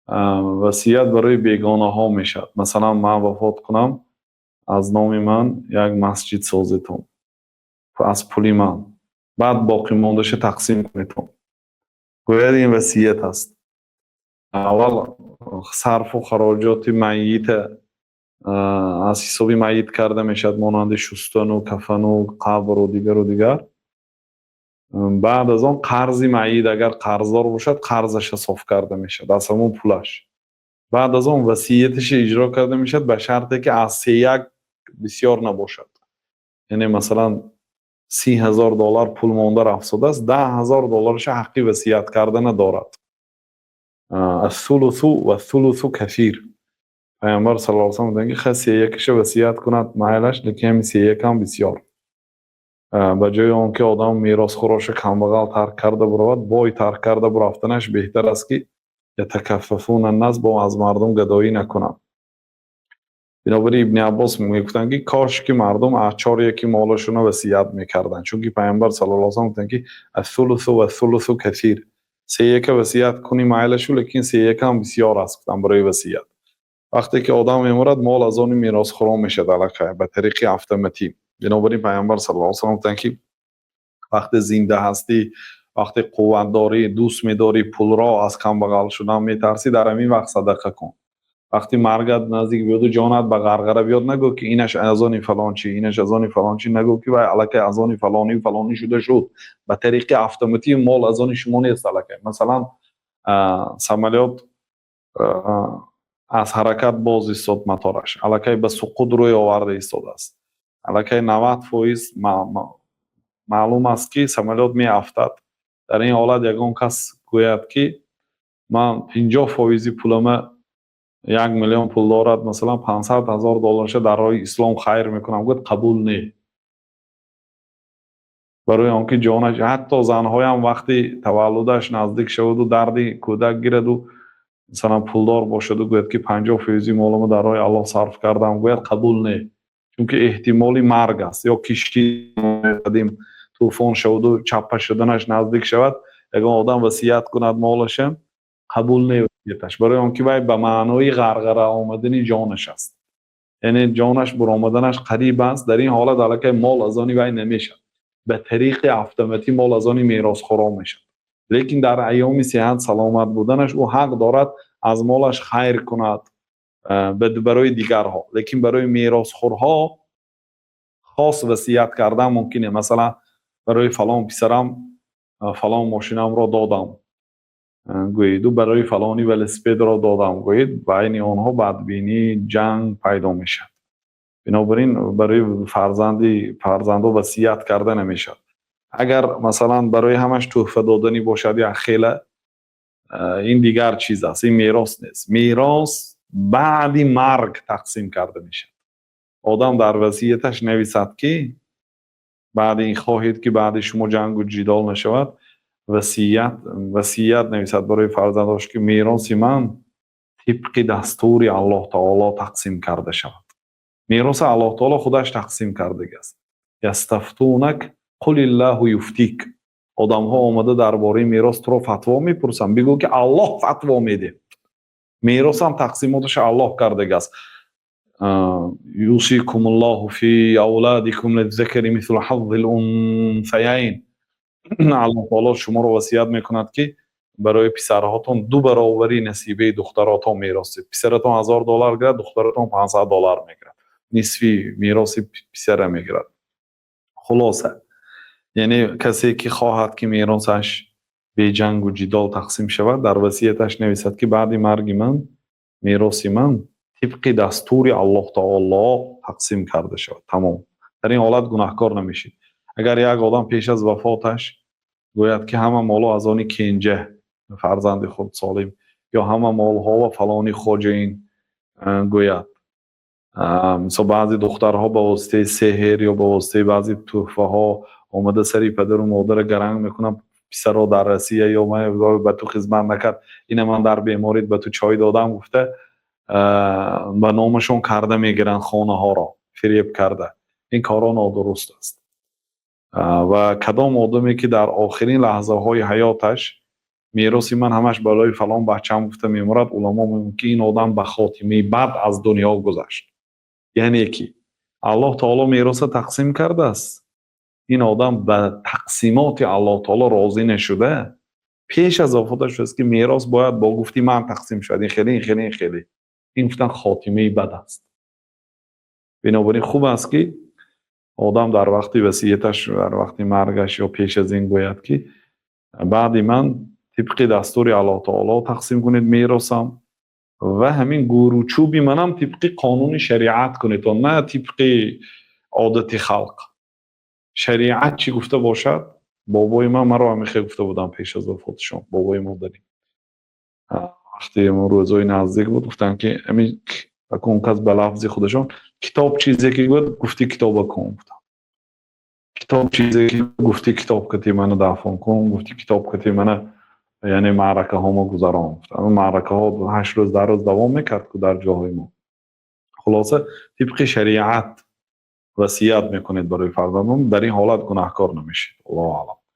Васият барои бегонаҳо мешавад. Масалан, ман вафот кунам, аз номи ман як масҷид созетон аз пули ман, баъд боқимондаша тақсим кунетон, гӯяд, ин васият аст. Аввал сарфу хароҷоти майита аз ҳисоби майит карда мешавад, монанди шустану кафану қабру дигару дигар. Баъд аз он қарзи майит, агар қарздор бошад, қарзаша соф карда мешавад аз ҳамон пулаш. Баъд аз он васияташа иҷро карда мешавад, ба шарте ки аз сеяк бисёр набошад. Яъне, масалан, 30 000 доллар пул монда рафтодааст, 10 000 доллараша ҳаққи васият кардана дорад. الثلث والثلث كثير. Пайғамбар صلى الله عليه وسلم гуфтанд, ки ха, сеякаша васият кунад, майлаш, лекин ҳами сеякам бисёр. Ба ҷои он ки одам меросхӯроша камбағал тарк карда буравад, бой тарк карда бурафтанаш беҳтар аст, ки يتكففون الناس, бо аз мардум гадоӣ накунанд. Бинобар ин Ибни Аббос мегуфтанд, ки кош ки мардум аз чоряки молашонро васият мекарданд, чунки Пайғамбар صلى الله عليه وسلم гуфтанд, ки الثلث والثلث كثير. Сеяка васият кунӣ, майлашу, лекин сеякам бисёр аст, гуфтанд, барои васият. Вақте ки одам мемурад, мол аз они меросхӯрон мешавад аллакай ба тариқи автоматӣ. Бинобар ин Пайғамбар صلى الله عليه وسلم гуфтанд, ки вақте зинда ҳастӣ, вақте қувват дорӣ, дӯст медорӣ пулро, аз камбағал шудан метарсӣ, дар ҳамин вақт садақа кун. Вақти маргат наздик биёду ҷонат ба ғарғара биёд, нагӯ, ки инаш аз они фалончӣ, инаш аз они фалончӣ, нагӯ, ки вай аллакай аз они фалонию фалонӣ шуда шуд. Ба тариқи автоматӣ мол аз они шумо нест аллакай. Масалан, самолёт аз ҳаракат боз истод, мотораш аллакай ба суқут рӯй оварда истодааст, аллакай 90% маълум аст, ки самолёт меафтад. Дар ин ҳолат ягон кас гӯяд, ки ман 50 фоизи пулама, 1 миллион пул дорад, масалан, 500 000 долларша дар роҳи ислом хайр мекунам, гӯяд, қабул не. Барои он ки ҷонаш, ҳатто занҳоям вақти таваллудаш наздик шаваду дарди кӯдак гираду, масалан, пулдор бошаду гӯяд, ки 50 фоизи моламо дар роҳи Аллоҳ сарф кардам, гӯяд, қабул не, чунки эҳтимоли марг аст. Ё киштӣ қадим тӯфон шаваду чаппа шуданаш наздик шавад, ягон одам васият кунад молаша, қабул не васияташ, барои он ки вай ба маънои ғарғара омадани ҷонаш аст, яъне ҷонаш буромаданаш қариб аст. Дар ин ҳолат аллакай мол аз они вай намешавад, ба тариқи автоматӣ мол аз они меросхӯрон мешавад. Лекин дар айёми сиҳат саломат буданаш ӯ ҳақ дорад аз молаш хайр кунад барои дигарҳо, лекин барои меросхӯрҳо хос васият кардан мумкин е. Масалан, барои фалон писарам фалон мошинамро додам гӯеду, барои фалони велосипедро додам гӯед, байни онҳо бадбинӣ, ҷанг пайдо мешавад. Бинобар ин барои фарзанди фарзандо васият карда намешавад. Агар, масалан, барои ҳамаш тӯҳфа доданӣ бошад як хела, ин дигар чиз аст, ин мерос нест. Мерос баъди марг тақсим карда мешавад. Одам дар васияташ нависад, ки баъди ин хоҳед, ки баъди шумо ҷангу ҷидол нашавад, васият нависад барои фарзандош, ки мероси ман тибқи дастури Аллоҳ таоло тақсим карда шавад. Мероси Аллоҳ таоло худаш тақсим кардагиаст. يستفتونك قل الله يفتيك. Одамҳо омада дар бораи мерос туро фатво мепурсанд, бигӯ, ки Аллоҳ фатво медиҳад. Меросам тақсимоташа Аллоҳ кардагиаст. يوصيكم الله في أولادكم للذكر مثل حظ الأنثيين. Аллоҳ таоло шуморо васият мекунад, ки барои писарҳотон ду баробари насибаи духтаротон мерос диҳед. Писаратон 1000 доллар гирад, духтаратон 500 доллар мегирад, нисфи мероси писара мегирад. Хулоса, яъне касе ки хоҳад, ки меросаш беҷангу ҷидол тақсим шавад, дар васияташ нависад, ки баъди марги ман мероси ман тибқи дастури Аллоҳ таоло тақсим карда шавад. Тамом. Дар ин ҳолат гунаҳкор намешед. Агар як одам пеш аз вафоташ гӯяд, ки ҳама моло аз они кенҷа фарзанди хурдсолим ё ҳама молҳо ва фалони хоҷаин гӯяд, мисол, баъзе духтарҳо ба воситаи сеҳр ё ба воситаи баъзе тӯҳфаҳо омада сари падару модарро гаранг мекунанд. Писаро дар Россия ё ба ту хизмат накард, ина ман дар беморит ба ту чой додам гуфта, ба номашон карда мегиранд хонаҳоро фиреб карда. Ин корҳо нодуруст аст. Ва кадом одаме ки дар охирин лаҳзаҳои ҳаёташ Мероси ман ҳамаш барои фалон бачаам гуфта мемурад, уламо мегӯянд, ки ин одам ба хотимаи бад аз дунё гузашт. Яъне ки Аллоҳ таоло мероса тақсим кардааст, ин одам ба тақсимоти Аллоҳ таоло розӣ нашуда, пеш аз вафоташ шудааст, ки мерос бояд бо гуфти ман тақсим шавад, ин хеле, ин хеле, ин хеле. Ин гуфтан хотимаи бад аст. Бинобар ин хуб аст, ки одам дар вақти васияташ, дар вақти маргаш ё пеш аз ин гӯяд, ки баъди ман тибқи дастури Аллоҳ таоло тақсим кунед меросам ва ҳамин гӯру чӯби манам тибқи қонуни шариат кунед, на тибқи одати халқ. Шариат чӣ гуфта бошад. Бобои ман маро ҳамин гуфта будам пеш аз вафоташон, бобои модарӣ, вақте рӯзҳои наздик буд, гуфтанд, ки ҳамин он кас ба лафзи худашон: «Китоб чизе ки гӯяд, гуфти китоба кун», гуфтам. «Китоб чизе ки гуфти, китоб кати мана дафн кун, гуфти китоб кати мана, яъне маъракаҳомо гузарон», гуфтам. Маъракаҳо 8 рӯз, 10 рӯз давом мекард ку дар ҷоҳои мо. Хулоса, тибқи шариат васият мекунед барои фарзандон, дар ин ҳолат гунаҳкор намешед. Аллоҳу аълам.